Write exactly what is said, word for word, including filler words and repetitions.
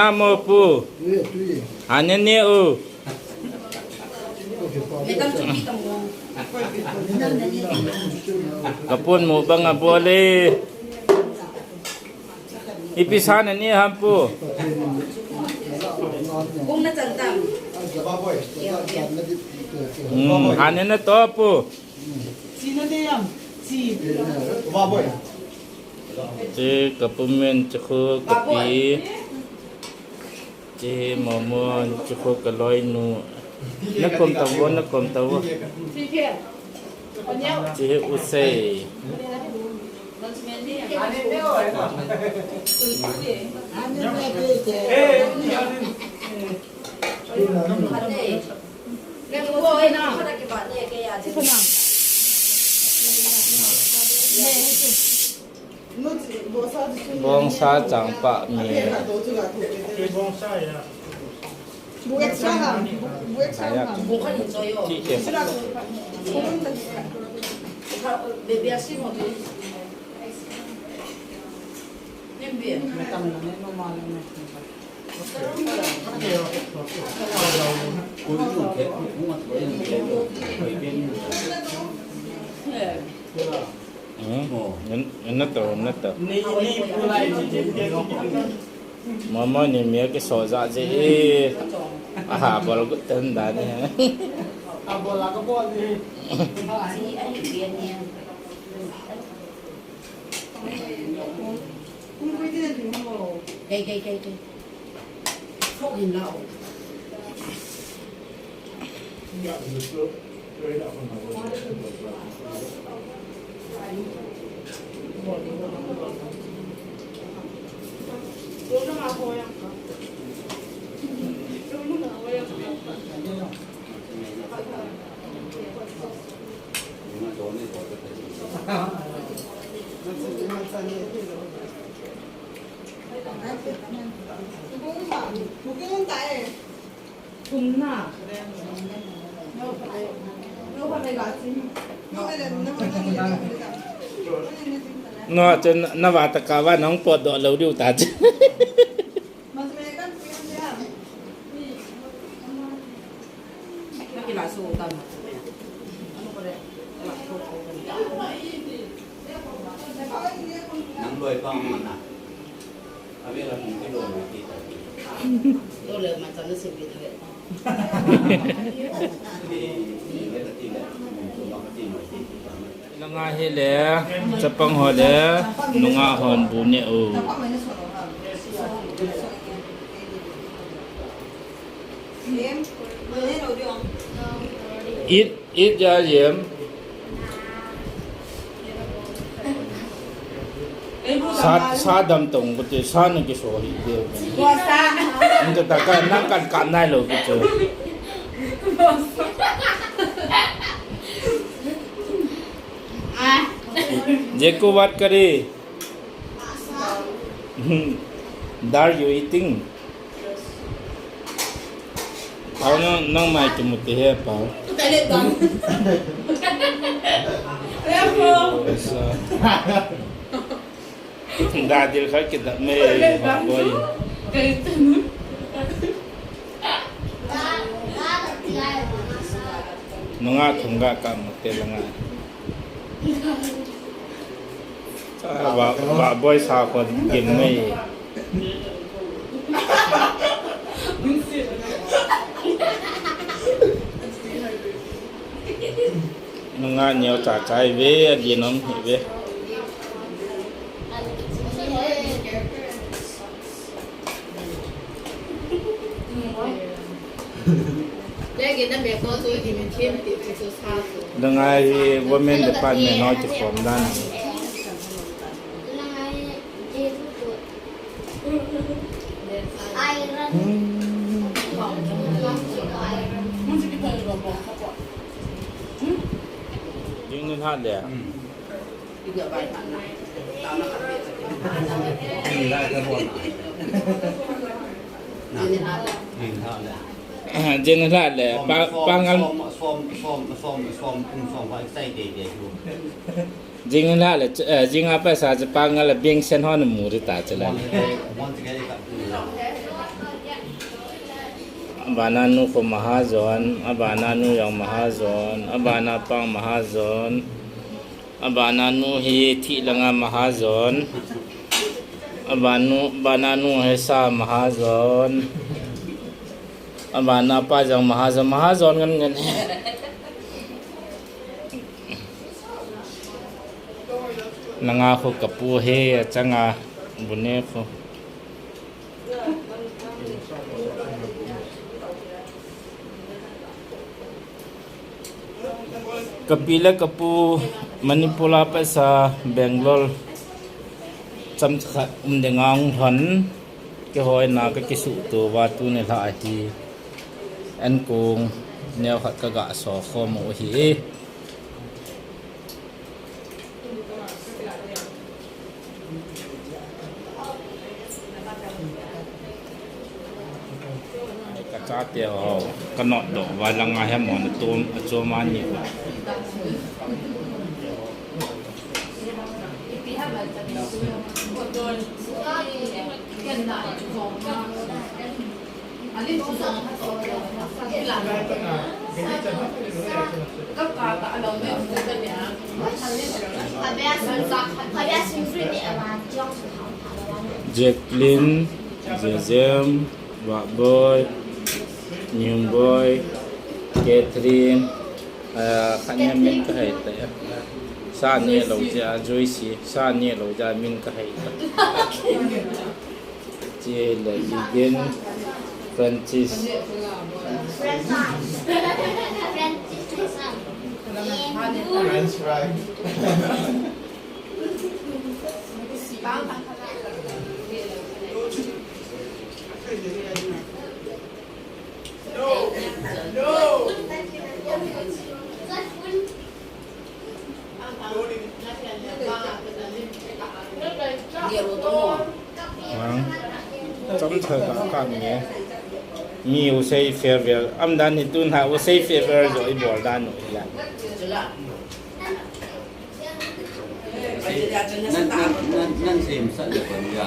Amo pu. Hane ne u. Kapun mo banga bole. Ipi sana ne ham pu. Hmm, hane na to pu. Che kapu men che khu kapi. Che momo che khu kaloinu. Na kom tavo, na kom tavo. Che u sei. Bongsa changpa mi. Hmm. Nata, nata. Mama ni mi ke so ja je. Aha, bol gut tan da ni. Kei, kei, kei, kei. No, chen na va ta ka va nong pot do lo diu ta che. Langa hi le, chapang ho le, nungah hon bu ne u. It, it ya yem. Sa, sa dam tong ko te, sa na ki so hi de. Inta ta ka, nang kan kan nai lo ko te. Jeko baat kare. Dal you eating? Pao, nang, nang mai kimu te he, Pao. Dadil kha kidap me, boy. Nunga thunga ka mu te langa. Ba, ba boy sa ko gim nei. Nunga neo cha cha ve, a di nong hi ve. Langa hi women department ho kiform dan. Jing ni lha le. Jing ni lha le. Pa, pangal. Jing la le, eh, jing a paisa che pangal a bing sen hon mu ri ta che la. Abana nu khu Mahajon, abana nu jong Mahajon, abana pa Mahajon, abana nu hi thih langa Mahajon, abanu, abana nu hi sa Mahajon, abana pa jong Mahajon, Mahajon ngan ngan. Langa khu kapu hi achanga bune khu. Kapi le kapu Manipur a paisa Bangalore chomkhat um dinga hung lhon, keiho ina kakisuhto uva tuni lha hi ankong neo khat kaga so khom u ahi. Kachate ho, kanotdoh uva langa hi amon atom, achom ani uva. Jacqueline, Jejem, Wahboy, Newboy, Catherine, ah, khat nia min kahei tai. Sa neh lou jeh a Joyce, sa neh lou jeh a min kahei tai. Che le Ligen, Francis. French fry. Vang. Chomkhat ka kap nge. Mi u sei farewell. Umdan hi tun ha u sei farewell jo ibol dan u hi la. Nan, nan, nan, nan sei masat le kon ya.